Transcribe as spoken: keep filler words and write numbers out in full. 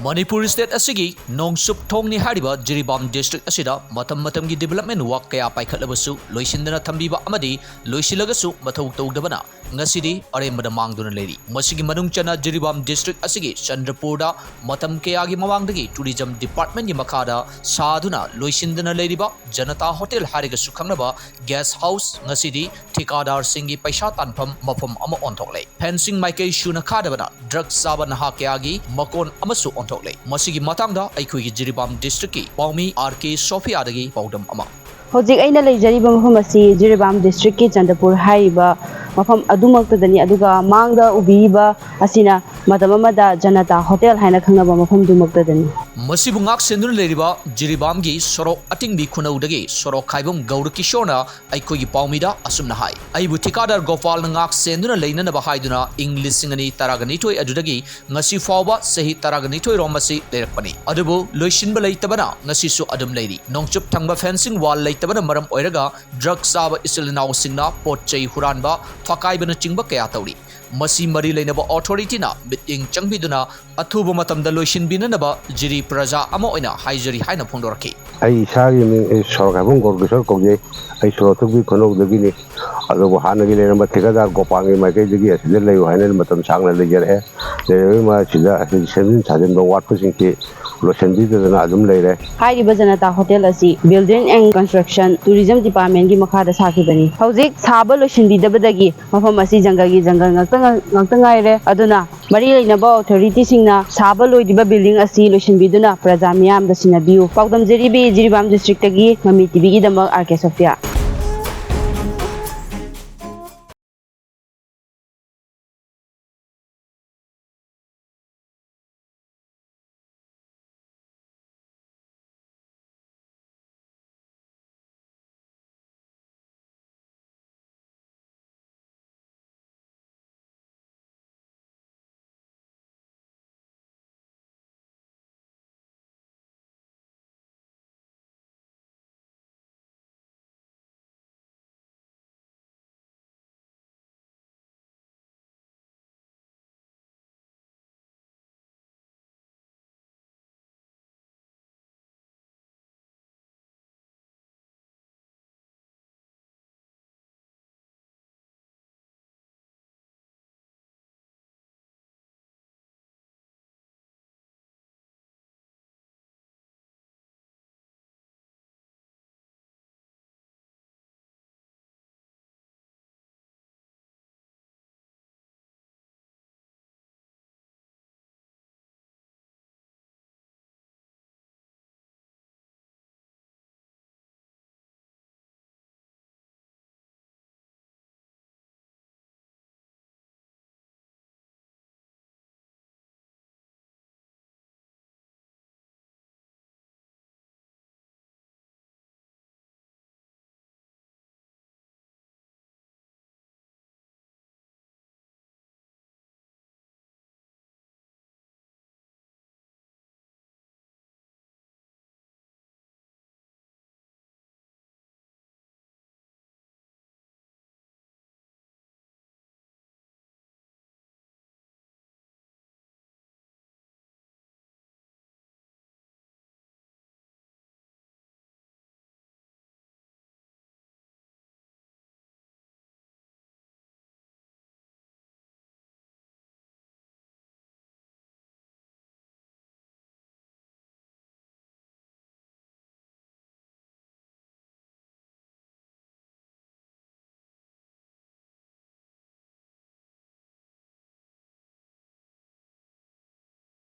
Manipur state ꯑꯁꯤꯒꯤ ꯅꯣꯡꯆꯨꯞ ꯊꯣꯡꯅꯤ ꯍꯥꯏꯔꯤꯕ ꯖꯤꯔꯤꯕꯥꯝ district ꯑꯁꯤꯗ ꯃꯇꯝ ꯃꯇꯝꯒꯤ development work ꯀꯌꯥ ꯄꯥꯏꯈꯠꯂꯕꯁꯨ ꯂꯣꯏꯁꯤꯟꯗꯅ ꯊꯝꯕꯤꯕ ꯑꯃꯗꯤ ꯂꯣꯏꯁꯤꯜꯂꯒꯁꯨ ꯃꯊꯧ ꯇꯧꯗꯕꯅ ꯉꯁꯤꯗꯤ ꯑꯔꯦꯝꯕꯗ ꯃꯥꯡꯗꯨꯅ ꯂꯩꯔꯤ꯫ ꯃꯁꯤꯒꯤ ꯃꯅꯨꯡ ꯆꯟꯅ ꯖꯤꯔꯤꯕꯥꯝ district ꯑꯁꯤꯒꯤ ꯆꯟꯗ꯭ꯔꯄꯨꯔꯗ ꯃꯇꯝ ꯀꯌꯥꯒꯤ ꯃꯃꯥꯡꯗꯒꯤ tourism department ꯀꯤ ꯃꯈꯥꯗ ꯁꯥꯗꯨꯅ ꯂꯣꯏꯁꯤꯟꯗꯅ ꯂꯩꯔꯤꯕ ꯖꯅꯇꯥ ꯍꯣꯇꯦꯜ ꯍꯥꯏꯔꯒꯁꯨ ꯈꯪꯅꯕ guest house ꯉꯁꯤꯗꯤ ꯊꯤꯀꯥꯗꯥꯔꯁꯤꯡꯒꯤ ꯄꯩꯁꯥ ꯇꯥꯟꯐꯝ ꯃꯐꯝ ꯑꯃ ꯑꯣꯟꯊꯣꯛꯂꯦ꯫ Fencing ꯃꯥꯏꯀꯩ ꯁꯨꯅ ꯈꯥꯗꯕꯅ drug ꯆꯥꯕ ꯅꯍꯥ ꯀꯌꯥꯒꯤ ꯃꯀꯣꯟ ꯑꯃꯁꯨ ꯑꯣꯟꯊꯣꯛꯂꯦ꯫ ꯃꯁꯤꯒꯤ ꯃꯇꯥꯡꯗ ꯑꯩꯈꯣꯏꯒꯤ ꯖꯤꯔꯤꯕꯥꯝ district ꯀꯤ ꯄꯥꯎꯃꯤ ꯑꯥꯔ ꯀꯦ ꯁꯣꯐꯤꯌꯥꯗꯒꯤ ꯄꯥꯎꯗꯝ ꯑꯃ꯫ ꯍꯧꯖꯤꯛ ꯑꯩꯅ ꯂꯩꯖꯔꯤꯕ ꯃꯐꯝ ꯑꯁꯤ ꯖꯤꯔꯤꯕꯥꯝ district ꯀꯤ ꯆꯟꯗꯄꯨꯔ ꯍꯥꯏꯔꯤꯕ ꯃꯐꯝ ꯑꯗꯨꯃꯛꯇꯗꯅꯤ, ꯑꯗꯨꯒ ꯃꯥꯡꯗ ꯎꯕꯤꯔꯤꯕ ꯑꯁꯤꯅ ꯃꯇꯝ ꯑꯃꯗ ꯖꯅꯇꯥ ꯍꯣꯇꯦꯜ ꯍꯥꯏꯅ ꯈꯪꯅꯕ ꯃꯐꯝꯗꯨꯃꯛꯇꯗꯅꯤ꯫ ꯃꯁꯤꯕꯨ ꯉꯥꯛ ꯁꯦꯟꯗꯨꯅ ꯂꯩꯔꯤꯕ ꯖꯤꯔꯤꯕꯥꯝꯒꯤ ꯁꯣꯔꯣꯛ ꯑꯇꯤꯡꯕꯤ ꯈꯨꯅꯧꯗꯒꯤ ꯁꯣꯔꯣꯛ ꯈꯥꯏꯕꯝ ꯒꯧꯔꯀꯤꯁꯣꯔꯅ ꯑꯩꯈꯣꯏꯒꯤ ꯄꯥꯎꯃꯤꯗ ꯑꯁꯨꯝꯅ ꯍꯥꯏ, "ꯑꯩꯕꯨ ꯊꯤꯀꯥꯗꯥꯔ ꯒꯣꯄꯥꯜꯅ ꯉꯥꯛ ꯁꯦꯟꯗꯨꯅ ꯂꯩꯅꯅꯕ ꯍꯥꯏꯗꯨꯅ ꯏꯪ ꯂꯤꯁꯤꯡ ꯑꯅꯤ ꯇꯔꯥꯒ ꯅꯤꯊꯣꯏ ꯑꯗꯨꯗꯒꯤ ꯉꯁꯤ ꯐꯥꯎꯕ ꯆꯍꯤ ꯇꯔꯥꯒ ꯅꯤꯊꯣꯏ ꯔꯣꯝ ꯑꯁꯤ ꯂꯩꯔꯛꯄꯅꯤ, ꯑꯗꯨꯕꯨ ꯂꯣꯏꯁꯤꯟꯕ ꯂꯩꯇꯕꯅ ꯉꯁꯤꯁꯨ ꯑꯗꯨꯝ ꯂꯩꯔꯤ꯫ ꯅꯣꯡꯆꯨꯞ ꯊꯪꯕ fencing wall ꯂꯩꯇꯕꯅ ꯃꯔꯝ ꯑꯣꯏꯔꯒ drug ꯆꯥꯕ ꯏꯆꯤꯜ ꯏꯅꯥꯎꯁꯤꯡꯅ ꯄꯣꯠ ꯆꯩ ꯍꯨꯔꯥꯟꯕ, ꯐꯥꯀꯥꯏꯕꯅꯆꯤꯡꯕ ꯀꯌꯥ ꯇꯧꯔꯤ꯫ ꯃꯁꯤ ꯃꯔꯤ ꯂꯩꯅꯕ authority ꯅ ꯃꯤꯠꯌꯦꯡ ꯆꯪꯕꯤꯗꯨꯅ ꯑꯊꯨꯕ ꯃꯇꯝꯗ ꯂꯣꯏꯁꯤꯟꯕꯤꯅꯅꯕ ꯖꯤꯔꯤ ꯄ꯭ꯔꯖꯥ ꯑꯃ ꯑꯣꯏꯅ ꯍꯥꯏꯖꯔꯤ" ꯍꯥꯏꯅ ꯐꯣꯡꯗꯣꯔꯛꯈꯤ꯫ ꯑꯩ ꯏꯁꯥꯒꯤ ꯃꯤꯡ, ꯑꯩ ꯁꯣꯔꯣꯛ ꯈꯥꯏꯕꯝ ꯒꯣꯔꯀꯤꯁꯣꯔ ꯀꯧꯖꯩ꯫ ꯑꯩ ꯁꯣꯔꯣꯛ ꯑꯇꯤꯡꯕꯤ ꯈꯨꯅꯧꯗꯒꯤꯅꯤ꯫ ꯑꯗꯨꯕꯨ ꯍꯥꯟꯅꯒꯤ ꯂꯩꯔꯝꯕ ꯊꯤꯀꯥꯗꯥꯔ ꯒꯣꯄꯥꯜꯒꯤ ꯃꯥꯏꯀꯩꯗꯒꯤ ꯑꯁꯤꯗ ꯂꯩꯌꯨ ꯍꯥꯏꯅ ꯃꯇꯝ ꯁꯥꯡꯅ ꯂꯩꯖꯔꯛꯑꯦ꯫ ꯂꯩꯔꯕꯒꯤ ꯃꯔꯛꯁꯤꯗ ꯑꯁꯤꯒꯤ ꯁꯦꯝꯖꯤꯟ ꯁꯥꯖꯤꯟꯕ ꯋꯥꯠꯄꯁꯤꯡꯁꯤ ꯂꯣꯏꯁꯤꯟꯕꯤꯗꯗꯅ ꯑꯗꯨꯝ ꯂꯩꯔꯦ꯫ ꯍꯥꯏꯔꯤꯕ ꯖꯅꯇꯥ ꯍꯣꯇꯦꯜ ꯑꯁꯤ Building and Construction Tourism Department ꯀꯤ ꯃꯈꯥꯗ ꯁꯥꯈꯤꯕꯅꯤ꯫ ꯍꯧꯖꯤꯛ ꯁꯥꯕ ꯂꯣꯏꯁꯤꯟꯕꯤꯗꯕꯗꯒꯤ ꯃꯐꯝ ꯑꯁꯤ ꯖꯪꯒꯜꯒꯤ ꯖꯪꯒꯜ ꯉꯥꯛꯇ ꯉꯥꯛꯇ ꯉꯥꯏꯔꯦ꯫ ꯑꯗꯨꯅ ꯃꯔꯤ ꯂꯩꯅꯕ authority ꯁꯤꯡꯅ ꯁꯥꯕ ꯂꯣꯏꯗ꯭ꯔꯤꯕ building ꯑꯁꯤ ꯂꯣꯏꯁꯤꯟꯕꯤꯗꯨꯅ ꯄ꯭ꯔꯖꯥ ꯃꯤꯌꯥꯝꯗ ꯁꯤꯟꯅꯕꯤꯌꯨ꯫ ꯄꯥꯎꯗꯝꯖꯔꯤꯕꯤ ꯖꯤꯔꯤꯕꯥꯝ district ꯇꯒꯤ ꯃꯃꯤ ꯇꯤꯚꯤꯒꯤꯗꯃꯛ ꯑꯥꯔ ꯀꯦ ꯁꯣꯐꯤꯌꯥ꯫